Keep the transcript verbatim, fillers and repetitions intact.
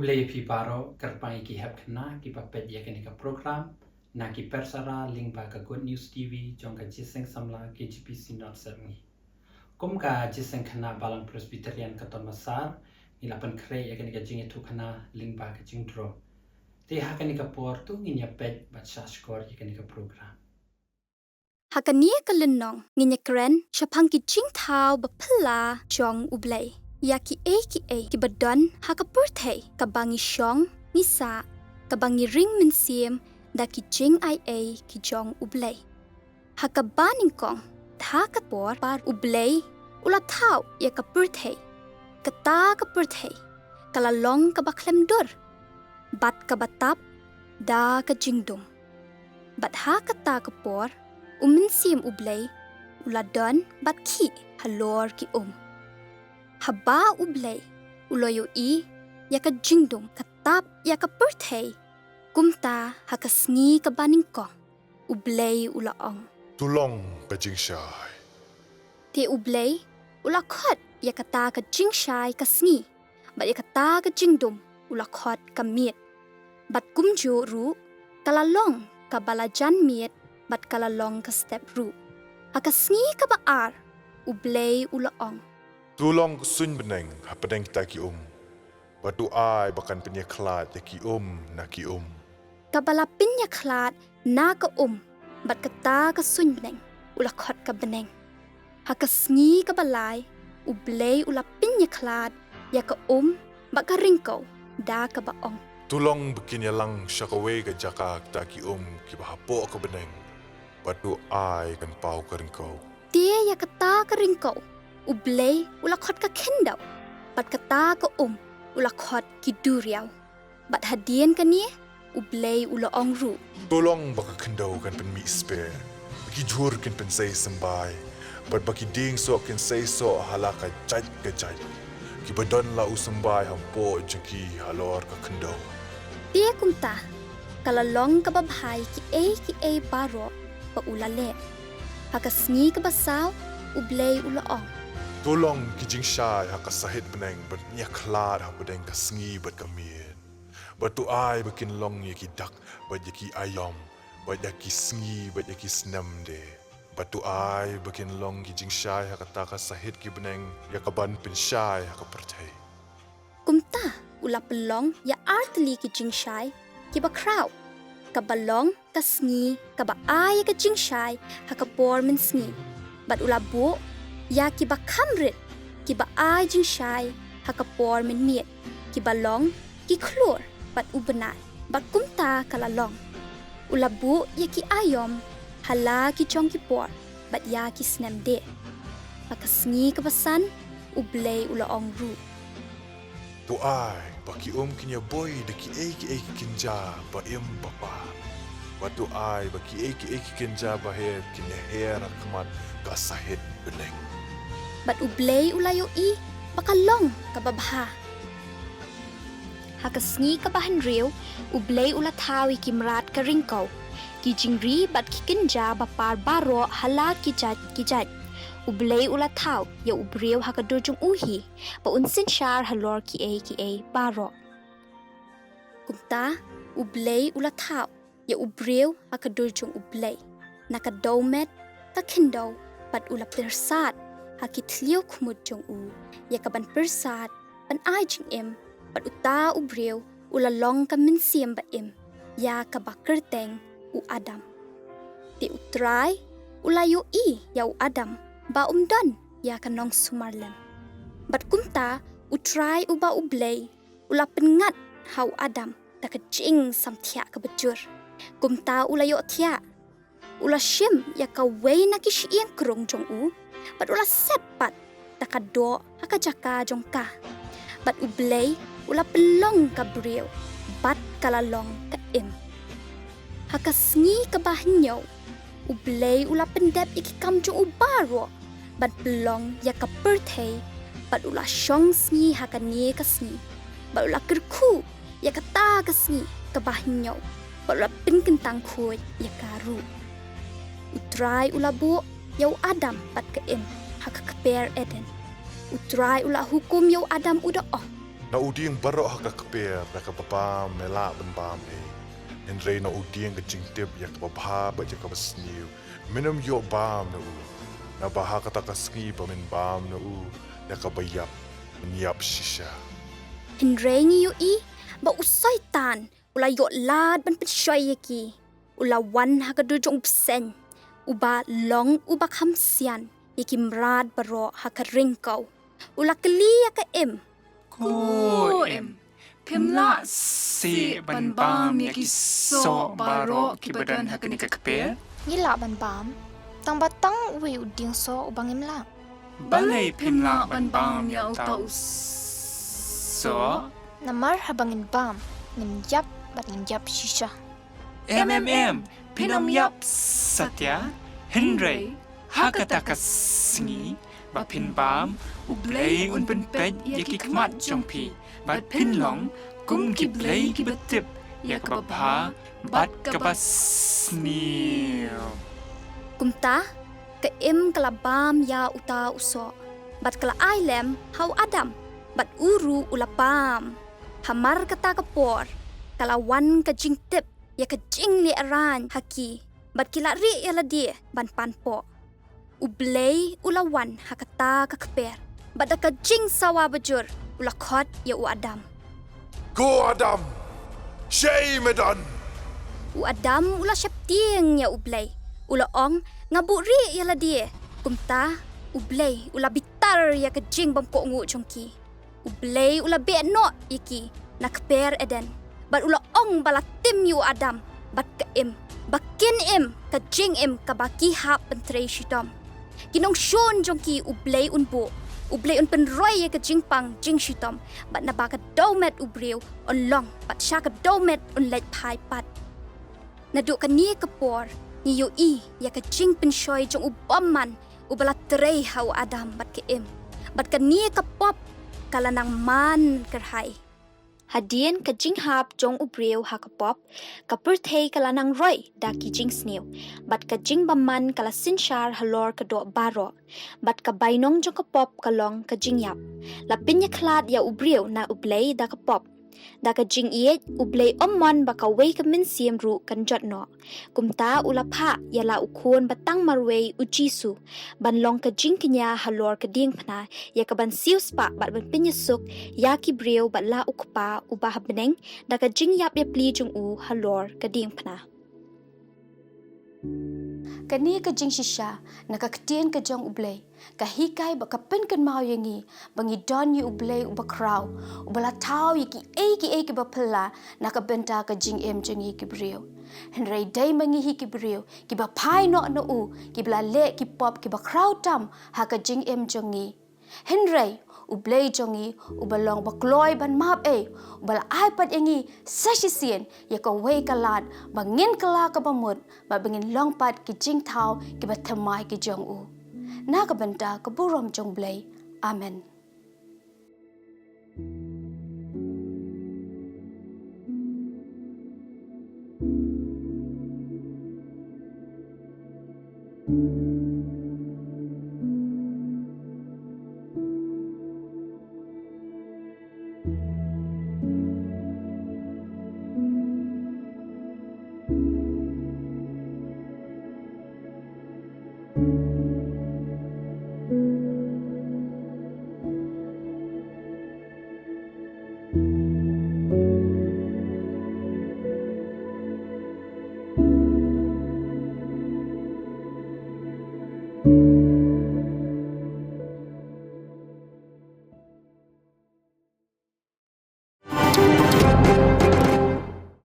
Khublei ïa phi baroh, kyrpang ïa ki hep khynnah kiba peit ïa kane ka program na ki persara lyngba ka Good News T V jong ka Jingïaseng Samla K J P C North Sepngi. Kum ka Jingïaseng Khynnah Balang Presbyterian Katong Masar, ngi la pynkhreh ïa kane ka jingïathuh khynnah lyngba ka jingdro. Te ha kane ka por to ngin ïa peit bad shahshkor ïa kane ka program. Ha kane ka lynnong ngin ïa kren shaphang ki jingthaw baphylla jong U Blei ïa kiei kiei kiba don ha ka pyrthei kaba ngi shong, ngi sah, kaba ngi ring mynsiem da ki jingaiei ki jong U Blei. Ha kaba nyngkong, ha ka por ba U Blei u la thaw ïa ka pyrthei, kata ka pyrthei ka la long kaba khlem dur bad kaba tap da ka jingdum. Bad ha kata ka por, U Mynsiem U Blei u la don bad khih halor ki um. Haba U Blei u la ïohi ïa ka jingdum ka tap ïa ka pyrthei, kumta ha ka sngi kaba nyngkong U Blei u la ong, "To long ka jingshai." Te U Blei u la khot ïa kata ka jingshai ka sngi, bad ïa kata ka jingdum u la khot ka miet. Bad kumjuh ruh ka la long kaba la jan miet bad ka la long ka step ruh. Ha ka sngi kaba ar U Blei u la ong, "To long ka suiñ bneng hapdeng kita ki um, bad to ai ba kan pynïakhlad ïa ki um na ki um." Kaba la pynïakhlad na ka um bad kata ka suiñ bneng u la khot ka bneng. Ha ka sngi kaba lai U Blei u la pynïakhlad ïa ka um bad ka ryngkew da kaba ong, "To long ba kin ïalang sha kawei ka jaka kita ki um kiba hapoh ka bneng, bad to ai kan paw ka ryngkew." Te ïa kata ka ryngkew U Blei u la khot ka khyndew, bad kata ka um u la khot ki duriaw. Bad hadien kane U Blei u la ong ruh, "To long ba ka khyndew kan pynmih speh, ba ki jhur kin pynsei symbai, bad ba ki dieng soh kin sei soh ha la ka jait ka jait, kiba don la u symbai hapoh jong ki halor ka khyndew." Te kumta ka la long kaba bha ïa kiei kiei baroh ba u la leh. Ha ka sngi kaba saw U Blei u la ong, "To long ki jingshai ha ka sahit bneng ban ïakhlad hapdeng ka sngi bad ka miet, bad to ai ba kin long ïa ki dak bad ïa ki aïom, bad ïa ki sngi bad ïa ki snem de, bad to ai ba kin long ki jingshai ha kata ka sahit ki bneng ïa kaban pynshai ha ka pyrthei." Kumta u la pynlong ïa artylli ki jingshai kiba khraw, kaba long ka sngi kaba ai ïa ka jingshai ha ka por mynsngi, bad u la buh ïa kiba kham rit kiba ai jingshai ha ka por mynmiet, kiba long ki khlur bad u bnai. Bad kumta ka la long. U la buh ïa ki aïom ha la ki jong ki por bad ïa ki snem de. Ha ka sngi kaba san U Blei u la ong ruh, "To ai ba ki um kin ïa boi da kiei kiei ki kynja ba im ba par, bad to ai ba kiei kiei ki kynja ba her kin ïa her ha khmat ka sahit bneng." Bad U Blei u la ïohi ba ka long kaba bha. Ha ka sngi kaba hynriew U Blei u la thaw ïa ki mrad ka ryngkew, ki jingri bad ki kynja ba par baroh ha la ki jait ki jait. U Blei u la thaw ïa u briew ha ka dur jong u hi, ba un synshar halor kiei kiei baroh. Kumta U Blei u la thaw ïa u briew ha ka dur jong U Blei na ka dewmet ka khyndew, bad u la pyrsad ha ki thliew khmut jong u ïa kaban pyrsad ban ai jingim, bad uta u briew u la long ka mynsiem ba im, ïa kaba kyrteng u Adam. Te U Trai u la ïohi ïa u Adam ba um don ïa ka nongsumar lem. Bad kumta U Trai uba U Blei u la pynngat ha u Adam da ka jingsamthiah kaba jur. Kumta u la ïohthiah, u la shim ïa kawei na ki shyieng krung jong u, bad u la set pat da ka doh ha ka jaka jong ka. Bad U Blei u la pynlong ka briew, bad ka la long ka im. Ha ka sngi kaba hynñiew U Blei u la pyndep ïa ki kam jong u baroh, bad pynlong ïa ka pyrthei, bad u la shong sngi ha kane ka sngi, bad u la kyrkhu ïa kata ka sngi kaba hynñiew, bad u la pynkyntang khuid ïa ka ruh. U Trai u la buh ïa u Adam bad ka Im ha ka kper Eden. U Trai u la hukum ïa u Adam, u da ong, Na u dieng baroh ha ka kper da kaba bam me lah ban bam ei, hynrei na u dieng ka jingtip ïa kaba bha bad ïa kaba sniew, men ym ïoh bam na u. Naba ha kata ka sngi ba men bam na u ïa kaba ïap, men ïap shisha. Hynrei ngi ïohi ba u Soitan u la ïoh lad ban pynshoi ïa ki. U la wan ha ka dur jong u bseiñ, uba long uba kham sian ïa ki mrad baroh ha ka ring kaw. U la kylli ïa ka im. Ko im, phim lah seh ban bam ïa ki soh baroh kiba don ha kane ka kper? Ngi lah ban bam, tangba tang uwei u dieng soh uba ngim lah. Balei phim lah ban bam ïa uta u soh? Namar haba ngin bam, ngin ïap bad ngin ïap shisha. Em em em, phin ym ïap satia, hynrei ha kata ka sngi ba phin bam, U Blei un pynpeit ïa ki khmat jong phi, bad phin long kum ki blei kiba tip ïa kaba bha bad kaba sniew. Kumta ka im ka la bam ïa uta u soh, bad ka la ai lem ha u Adam, bad u ruh u la bam. Hamar kata ka por ka la wan ka jingtip ïa ka jinglehrain ha ki, bad ki la rieh ïa lade ban panpoh. U Blei u la wan ha kata ka kper, bad da ka jingsawa bajur u la khot ïa u Adam. Ko Adam, shaei me don? U Adam u la sheptieng ïa U Blei, u la ong, nga buhrieh ïa lade. Kumta U Blei u la bitar ïa ka jingbymkohnguh jong ki. U Blei u la beh noh ïa ki na kper Eden, bad u la ong ba la tim ïa u Adam bad ka im, ba kin im ka jingim kaba ki hap ban trei shitom. Ki nongshun jong ki U Blei un buh, U Blei un pynroi ïa ka jingpang jingshitom, bad naba ka dewmet u briew un long bad sha ka dewmet un leit phai pat. Naduh kane ka por ngi ïohi ïa ka jingpynshoi jong u bymman uba la trei ha u Adam bad ka im, bad kane ka pop ka la nang man kyrhai. Hadien ka jinghap jong u briew ha ka pop, ka pyrthei ka la nang roi da ki jingsniew, bad ka jingbymman ka la synshar halor ka doh baroh, bad ka bainong jong ka pop ka long ka jingïap. La pynïakhlad ïa u briew na U Blei da ka pop. Da ka jingïeit, U Blei um mon ba kawei ka mynsiem ruh kan jot noh. Kumta u la phah ïa la u Khun ba tang marwei, u Jisu, ban long ka jingkñia halor ka diengphna, ïa ka ban siewspah bad ban pynïasuk ïa ki briew bad la u Kpa uba ha bneng, da ka jingïap ïapli jong u halor ka diengphna. Kane ka jingshisha na ka ktien ka jong U Blei ka hikai bad ka pynkynmaw ïa ngi ba ngi don ïa U Blei uba khraw, uba la thaw ïa kiei kiei kiba phylla na ka bynta ka jingim jong ngi ki briew. Hynrei dei ma ngi hi ki briew kiba phai noh na u, kiba la leh ki pop kiba khraw tam ha ka jingim jong ngi. Hynrei U Blei jong ngi uba long ba kloi ban map ei, uba la ai pat ïa ngi sa shisien ïa kawei ka lad ba ngin kylla kaba mut, bad ba ngin long pat ki jingthaw kiba thymmai ki jong u. Na ka bynta ka burom jong U Blei. Amen.